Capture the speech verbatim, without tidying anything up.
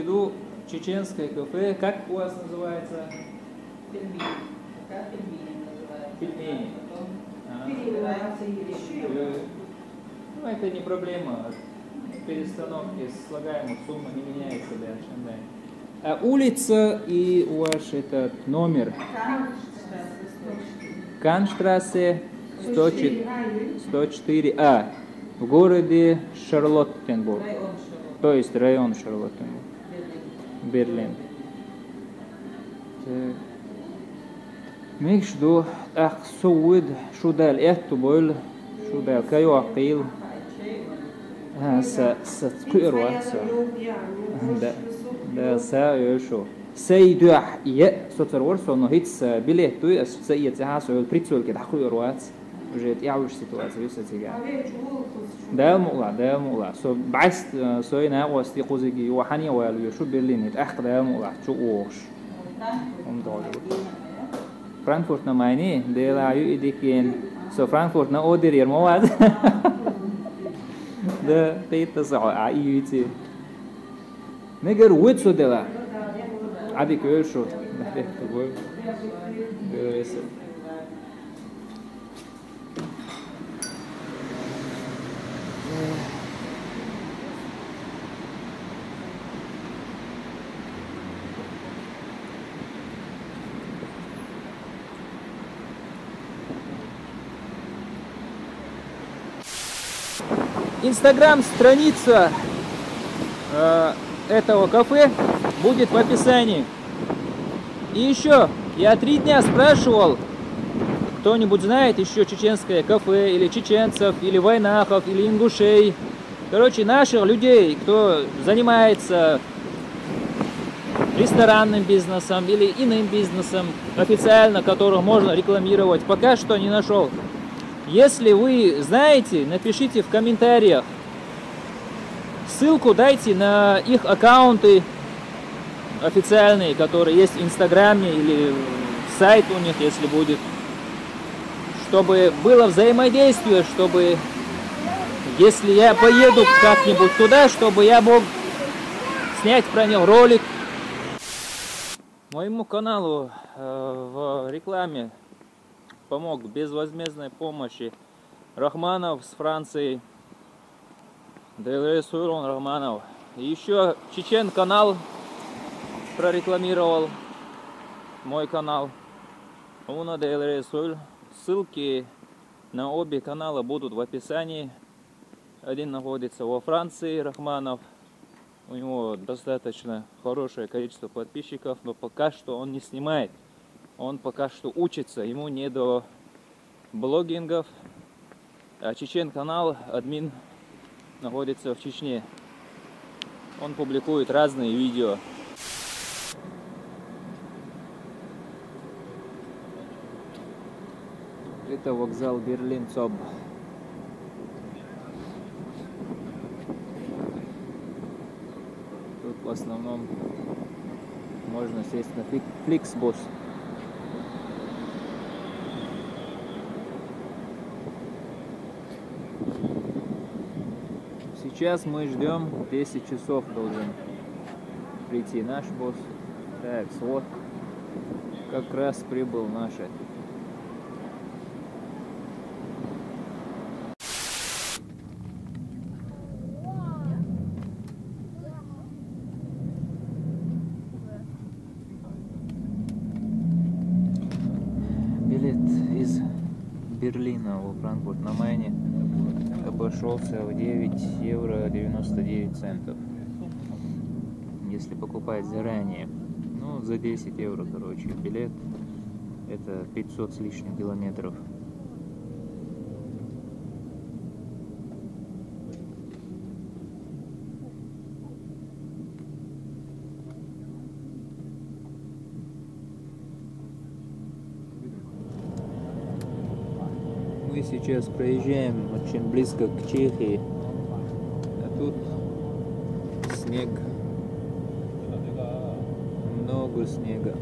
виду чеченское кафе. Как у вас называется? Пельмени. Пока пельмени называются. Пельмени. А потом А. переименоваться ещё. Э, ну, это не проблема. Перестановки слагаемых сумма не меняется дальше, да. А улица и ваш этот номер? Канштрассе сто четыре. Канштрассе сто четыре, сто четыре А. В городе Шарлоттенбург. Район Шарлоттенбург. То есть район Шарлоттенбург. Берлин. Берлин. Так. Мегаш ду, тӀаккха со вуд, шу Дала аьттув бойла, шу Дала кхайоаккхийла. А, са, са кхуьар вац со. Да, да, са а йойла шу. Сай дуьхьа е, со цар вар со, но хӀинца са билет дуй, ас ца эцахьа, со йойла прицелке дӀакхуьар вац. Уже тӀехьуш ситуация ю сан цига. Дала мукъла, Дала мукъла. Со бӀаьст, э, сой накъостий кхузиги ю, хьанна вала вуьйр шу Берлине, тӀаккха Дала мукъла, чу ухуш. ХӀума догӀу. Франкфурт на майни, Дела ю и дикин. Со Франкфурт на одир ер ма вац. Да, кхетта со, а, и юйци. Мегар вуд со дела. Адик вел шу. Да, это вуд. Э, с- Инстаграм-страница э, этого кафе будет в описании. И еще, я три дня спрашивал, кто-нибудь знает еще чеченское кафе, или чеченцев, или вайнахов, или ингушей. Короче, наших людей, кто занимается ресторанным бизнесом или иным бизнесом, официально которых можно рекламировать, пока что не нашел. Если вы знаете, напишите в комментариях. Ссылку дайте на их аккаунты официальные, которые есть в Инстаграме или сайт у них, если будет, чтобы было взаимодействие, чтобы, если я поеду как-нибудь туда, чтобы я мог снять про них ролик. Моему каналу э, в рекламе помог безвозмездной помощи Рахманов с Франции. Дейл Рейсуйлун Рахманов. Еще Чечен канал прорекламировал мой канал. Уна Дейл Рейсуйль. Ссылки на обе канала будут в описании. Один находится во Франции, Рахманов. У него достаточно хорошее количество подписчиков, но пока что он не снимает. Он пока что учится, ему не до блогингов. А Чечен канал, админ, находится в Чечне. Он публикует разные видео. Это вокзал Берлин-Цоб. Тут в основном можно сесть на Фликсбус. Сейчас мы ждем, десять часов должен прийти наш бус. Так, вот, как раз прибыл наш. Билет из Берлина во Франкфурт на Майне обошелся в девять евро девяносто девять центов. Если покупать заранее, ну, за десять евро, короче, билет, это пятьсот с лишним километров. Мы сейчас проезжаем очень близко к Чехии, а тут снег, много снега.